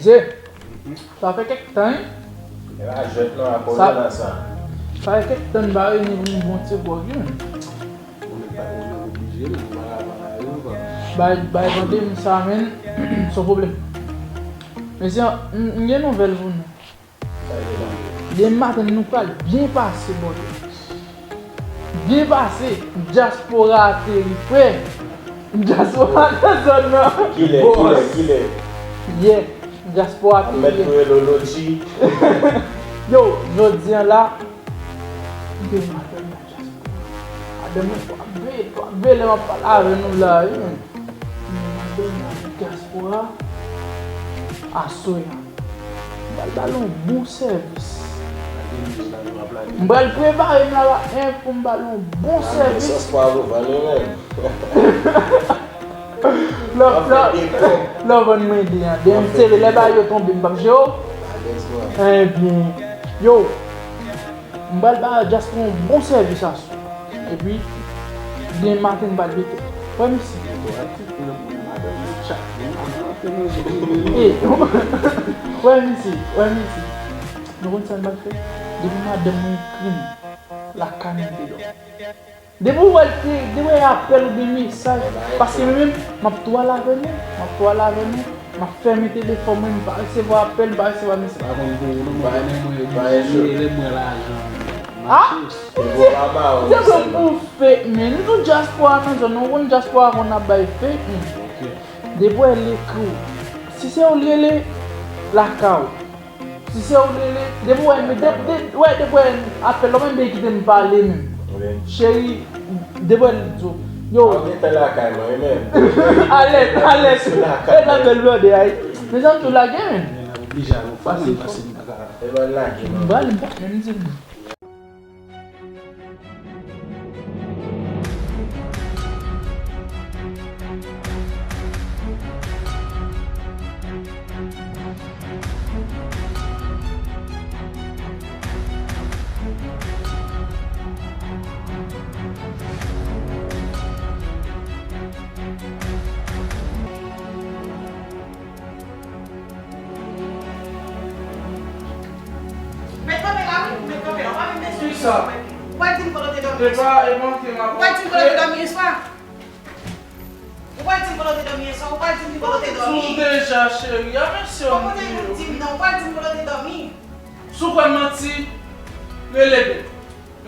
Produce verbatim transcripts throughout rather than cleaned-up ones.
Ze, sa fè kèk tan, wi. E pa jwèt non, apòl la sa. Sa fè kèk tan m pa vini pou m bon ti gwòg, wi. Ou mèt pa, ou mèt oblije, men, ou pa ka pa la yo, pa. Bay, bay tande m sa, men, se yon pwoblèm. Mesye, m, m gen nouvèl pou nou. Demen maten, nou pral byen pase, bòdè. Byen pase, dyaspora ateri, frè. Dyaspora nan zòn nan. Kilè, kilè, kilè? Yè, dyaspora ateri. Mèt nou rele w Lotji. Yo, jodi a la, m te maten nan dyaspora. Madanm mwen, twa be, twa be lè m ap pale avè nou la, wi, men. Madanm mwen, dyaspora, aswè a. M pral ba l yon bon sèvis. M pral prepare m la, en, pou m ba l yon bon sèvis. Sòs pwav ou vann ou menm. Lè, lè, lè w vann mwen de an. Demen m sere, lè bagay yo tonbe, m p ap jere w. Ebyen, yo, m pral ba dyaspora yon bon sèvis aswè. Epi, demen maten m pral mete. Wè misye. Ey, wè misye, wè misye. Nou konn sa n pral fè? Depi madanm mwen ekri m, lakay mwen te dòmi. Depi w wè l te, depi w wè apèl oubyen mesaj, paske mwen menm, m ap tou al avè nou, m ap tou al avè nou, m ap fèmen telefòn mwen, m pa resevwa apèl, m pa resevwa mesaj. Pa konn pou ou non, mwen, mwen, mwen, mwen, mwen, mwen, mwen, lajan. Ah! Misye pran pou fake, men. Nou tout dyaspora nan zòn nan, ou konn dyaspora konn ap bay fake, men. Depi w wè l ekri w, si se ou l rele, lakay ou. Si se ou l rele, depi w wè, men de, de, wè, depi w wè apèl la, ou menm byen kite m pale menm. Cheri, depi w wè l di w, yo. Alèz, alèz. E nan bèl blòdè a, wi. Mezanmi, tou lage, men. Pase fò. M pale, m pa menm di l. Met kanpe la, wi, met kanpe la. Ou pa vin mete sou sa. Ou pa di m kote w te dòmi yè swa. Ou pa di m kote w te dòmi yè swa. Ou pa di m kote w te dòmi yè swa. Ou pa di m kote w te dòmi. Ou deja, cheri, a mesye. Ou pa di m, non, ou pa di m kote w te dòmi. Si w kwè m manti, rele Ben.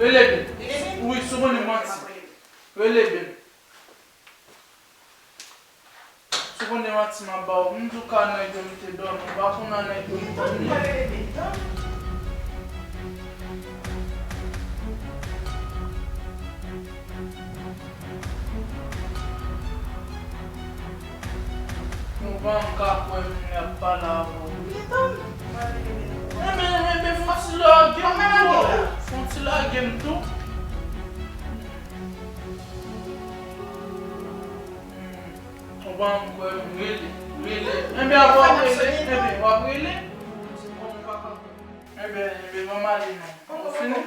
Rele Ben. Rele Ben? Wi, si w konnen m manti. Rele Ben. Si w konnen manti m ap ba w, m di w ka nan nèg yo m te dòmi, m pa konn nan nèg yo m dòmi. Ou pa m ka kwè moun y ap pale avè w. Enben, enben, fon ti lage m tou. Fon ti lage m tou. Ou pa m kwè m rele, rele. Enben, w ap rele, enben, w ap rele. Enben, enben, ban m ale non. Ou fini?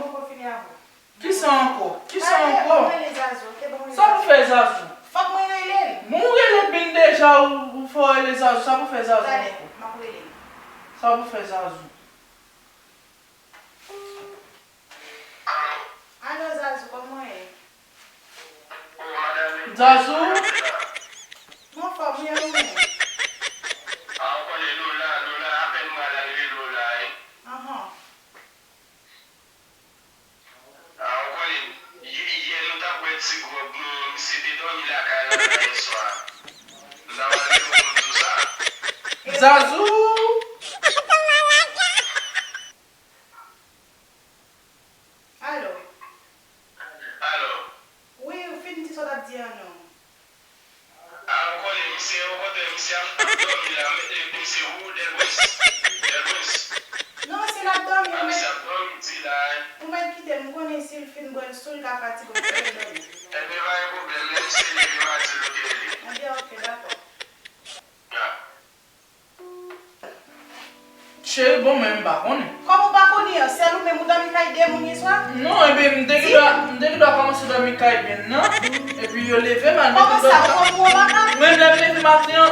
Kisa ankò? Kisa ankò? Sa pou fè Zazou? Fòk mwen rele l. Bon, ou rele Ben deja, ou, ou fè w rele Zazou. Sa pou fè Zazou ankò? Sa pou fè Zazou? Alo, Zazou, kòman w ye? Zazou? Mwen anfòm, wi, e ou menm? A, ou konnen Lola, Lola, apèn mwen al rive Lola, wi. Anhan. A, ou konnen, yè, yè nou t ap bwè ti gwòg nou, misye te dòmi lakay la yè swa. M ta pral rele w pou m di w sa. Zazou! Alo. Alo. Wi, ou fin di sa w t ap di an non. A, ou konnen misye, okontrè, misye ap, ap dòmi la, men, e, misye, ou, Delwens. Delwens. Non, si l ap dòmi, a, misye ap dòmi, di la, en. Ou mèt kite l, m konnen si l fin bwè l sou, l ka fatige, ou kite l dòmi. Enben, pa gen pwoblèm, lè misye leve, m a di l, oke, li. Enben, oke, dakò. Ya. Cheri, bon, mwen m pa konnen. Kòman w pa konnen an? Sèl ou menm ou dòmi kay de moun yè swa? Non, enben, m te gendwa, m te gendwa kòmanse dòmi kay Ben nan. Epi yo leve m al mete dòmi. Kòman sa, ou konn pou w baka? Menm lè m leve maten an,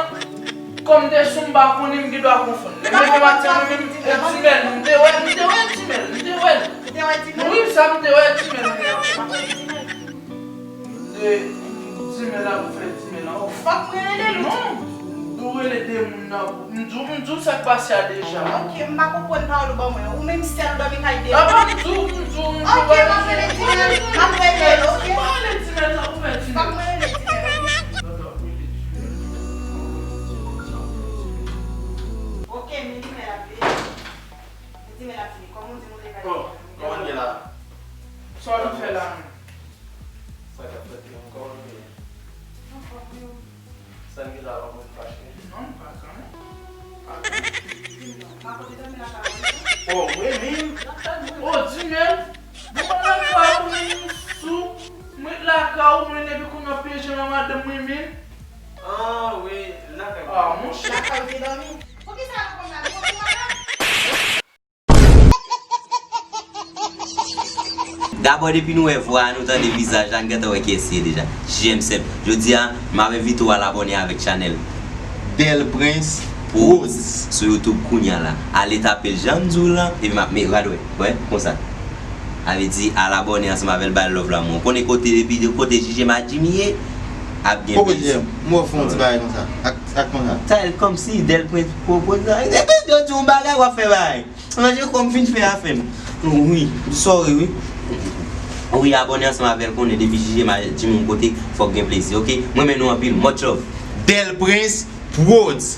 Kòm te sou m pa konnen, m gen dwa konfonn. Lè m leve maten an, mwen menm, e Timèl, m te wè, m te wè Timèl, m te wè l. Ou te wè Timèl? Wi, sa m te wè Timèl. E Timèl ap fè Timèl ankò. Fòk mwen rele l. Non, ou rele de moun nan. M di w, m di w sa k pase a deja. Ok, m pa konprann pawòl ou ban mwen an. Ou menm sèl ou dòmi kay de moun. Apa m di w, m di w, m di w. Ok, m ap rele Timèl. M ap rele l, ok? M pa rele Timèl, sa pou fè Timèl. Fòk mwen rele Timèl, ok? Ok, men Timèl ap vini. Men Timèl ap vini. Kòman w di nou te ka... Oh, kòman l ye la? Sa w vin fè la menm? Sa k ap fèt menm? Kòman nou ye? Anfòm, wi. Sa n gen la, pa moun fache? Non, m pa konnen. Pa konnen. Oh, mwen menm? Oh, Timèl. Bon, mwen lakay ou, mwen sou. Mwen lakay ou, mwen epi kounye a P J nan madanm mwen menm. Ah, wi, lakay ou. Ah, monchè. Lakay ou te dòmi. Poukisa nou konn la? Nou konn lakay? Dabò, depi nou wè vwa a, nou tande vizaj la, n gentan wè kiyès li ye deja. J M Sèp. Jodi a, m ap envite w al abòne avèk chanèl Bèl Prens Prodz sou YouTube kounye a la. Ale tape l jan m di w lan, epi m ap met rad wè, wè, konsa. Sa vle di, al abòne ansanm avè l, bay love la, mwen. Ou konnen kote, depi de kote J J Madjimi ye, ap gen... Poko J M, m wè w fè yon ti bagay konsa. Ak, ak konsa. Sa, e kòmsi Bèl Prens Prodz la. Depi yo di yon bagay, w ap fè bagay. Ranje kò m fin fè afè m. Wi, sorry, wi. Wi, abòne ansanm avè l, konnen depi J J Madjimi yon kote, fòk gen plezi, ok? Mwen renmen nou anpil, much love. Bèl Prens Prodz.